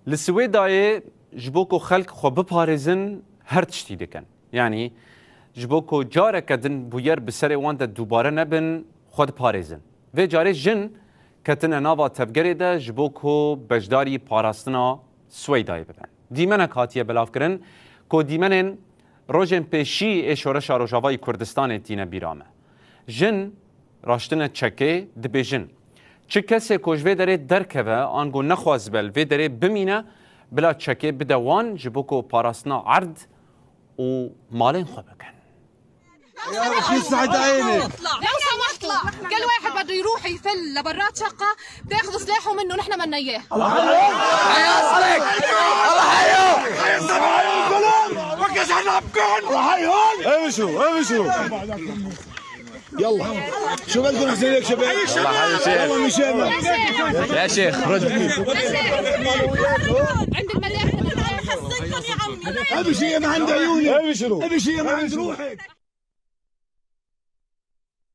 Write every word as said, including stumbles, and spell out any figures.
Li Swêdayê ji bo ku xelk xwe biparêzin, her tiştî dikin. Yanî ji bo ku careke din bûyer bi serê wan de dubare nebin, xwe diparêzin. Vê carê jin ketine nava tevgerê de ji bo ku beşdarî parastina Swêdayê bibin. Dîmenek hatiye belavkirin ku dîmenên rojên pêşî ê Şoreşa Rojavayî Kurdistanê tîne bîra me. Jin raştine çekê, dibêjin, çi kesê ku ji vê derê derkeve, ango nexwazibe li vê derê bimîne, bila çekê bide wan ji bo ku parastina erd û malên xwe bikin. يا رب، شو السعد عينك؟ لو سمحتوا، كل واحد بده يروح يفل لبرات شقة، بتاخذوا سلاحه منه، نحن بدنا اياه. روحيهم. امشوا، امشوا. يلا، شو بدكم احسن هيك شباب؟ يلا مشينا. يا شيخ، رد. عند المداخل. ابشر يا ما عند عيوني، ابشروا، ابشر يا ما عند روحك.